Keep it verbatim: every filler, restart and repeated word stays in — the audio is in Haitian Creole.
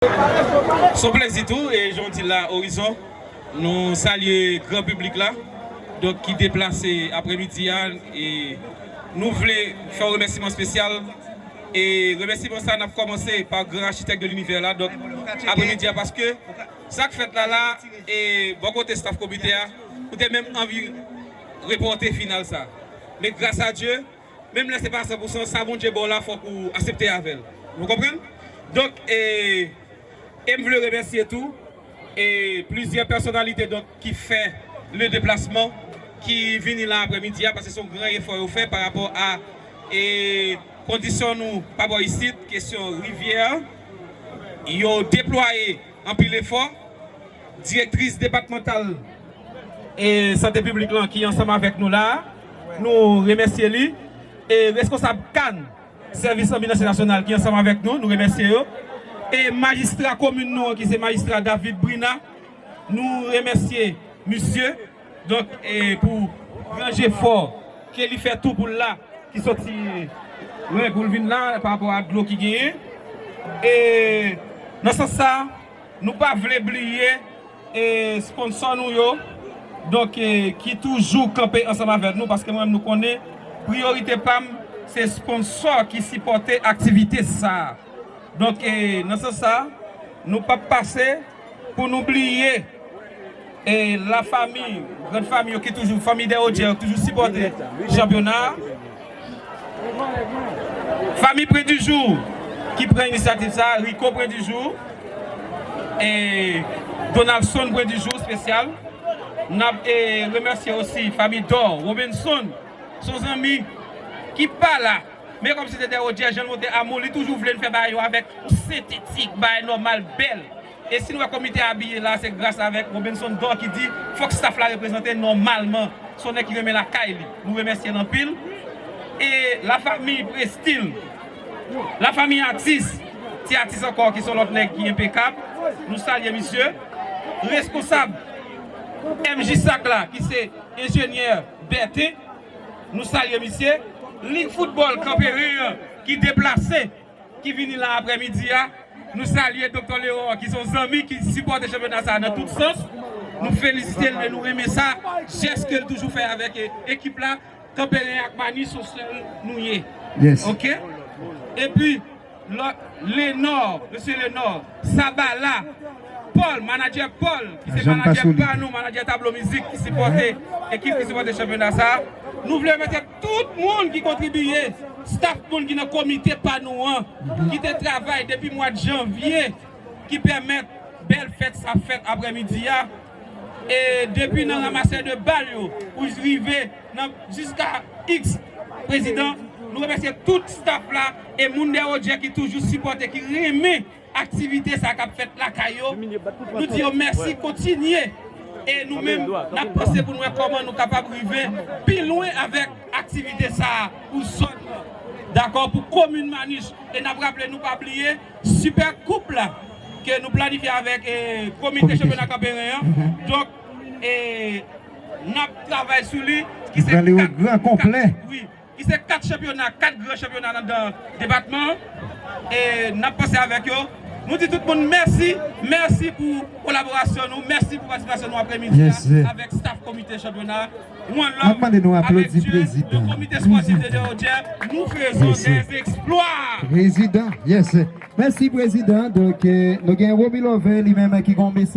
Se yon plezi tou, e jan w di la, Orizon, nou salye gran piblik la, donk, ki deplase aprèmidi a, e nou vle fè yon remèsiman espesyal, e remèsiman sa, n ap kòmanse pa gran achitèk de linivè la, donk, aprèmidi a, paske sa k fèt la la, e bò kote staf komite a, ou te menm anvi repòte final sa. Men gras a Dye, menm lè se pa san pou san, sa Bondye ba w la, fòk ou aksepte avè l. Nou konprann? Donk, e, e m vle remèsye tou, e plizyè pèsonalite, donk, ki fè le deplasman, ki vini la aprèmidi a, paske se yon gran efò yo fè pa rapò a, e, kondisyon nou pa bò isit, kesyon rivyè, yo deplwaye anpil efò. Direktris depatmantal e sante piblik lan ki ansanm avèk nou la, nou remèsye li. E reskonsab kan, sèvis anbilansye nasyonal ki ansanm avèk nou, nou remèsye yo. E majistra komin nou an, ki se majistra David Brina, nou remèsye misye. Donk, e pou gran jefò ke li fè tou pou l la, ki soti lwen pou l vin la pa rapò a dlo ki genyen. E nan sans sa, nou pa vle bliye, e sponsò nou yo, donk, e ki toujou kanpe ansanm avèk nou, paske mwen menm nou konnen, priyorite pa m, se sponsò ki sipòte aktivite sa a. Donk, e nan sans sa, nou p ap pase pou nou bliye, e lafanmi, grann fanmi yo ki toujou, fanmi Dèwodjè yo ki toujou sipòte chanpyona a. Fanmi Pren di Jou ki pran inisyativ sa, Rico Pren di Jou, e Donaldson Pren di Jou espesyal. N ap, e, remèsye osi fanmi Dò, Robinson, se yon zanmi ki pa la. Men kòmsi se Dèwodjè, jan l montre amou, li toujou vle n fè bagay yo avèk yon sentetik, bagay nòmal, bèl. E si nou wè komite abiye la, se gras avèk Robinson Dò ki di, fòk staff la reprezante nòmalman. Se yon nèg ki renmen lakay li. Nou remèsye l anpil. E lafanmi Prestil, lafanmi atis, ti atis ankò ki se yon lòt nèg ki enpekab. Nou salye misye. Reskonsab M J sak la, ki se enjenyè Bèten, nou salye misye. Lig foutbòl Kanperen an ki deplase, ki vini la aprèmidi a. Nou salye Doktè Leon, ki se yon zanmi ki sipòte chanpyona sa a nan tout sans. Nou felisite l, men nou renmen sa, jès ke l toujou fè avèk, e, ekip la. Kanperen ak Mani se yon sèl nou ye. Yes. Oke? Epi, lò, Lenò, mesye Lenò, Sabala, Paul, manadjè Paul, ki se manadjè pa nou, manadjè Tablo Mizik, ki sipòte ekip, ki sipòte chanpyona sa a. Nou vle remèsye tout moun ki kontribiye, staff moun ki nan komite pa nou an, ki te travay depi mwa janvye, ki pèmèt bèl fèt sa fèt aprèmidi a. E depi nan ramasè de bal yo pou rive nan jiska X prezidan, nou remèsye tout staff la e moun Dèwodjè ki toujou sipòte, ki renmen aktivite sa k ap fèt lakay yo. Nou di yo mèsi, kontinye. E nou menm, n ap panse pou nou wè kòman nou kapab rive pi lwen avèk aktivite sa a pou zòn nan. Dakò, pou komin Manich. E n ap raple, nou pa bliye, Sipè koup la ke nou planifye avèk, e, komite chanpyona Kanperen an. Donk, e, n ap travay sou li, ki se kat, wi, ki se kat chanpyona, kat gran chanpyona nan, nan depatman an. E n ap panse avèk yo. Nou di tout moun mèsi, mèsi pou kolaborasyon nou, mèsi pou patisipasyon nou aprèmidi a avèk staff komite chanpyona. One love avèk Dye, le komite spòtif de Dèwodjè, nous faisons des exploits. Prezidan, yes. Mèsi, Prezidan. Donk, e, nou gen Romy Love, li menm, ki gen yon mesaj.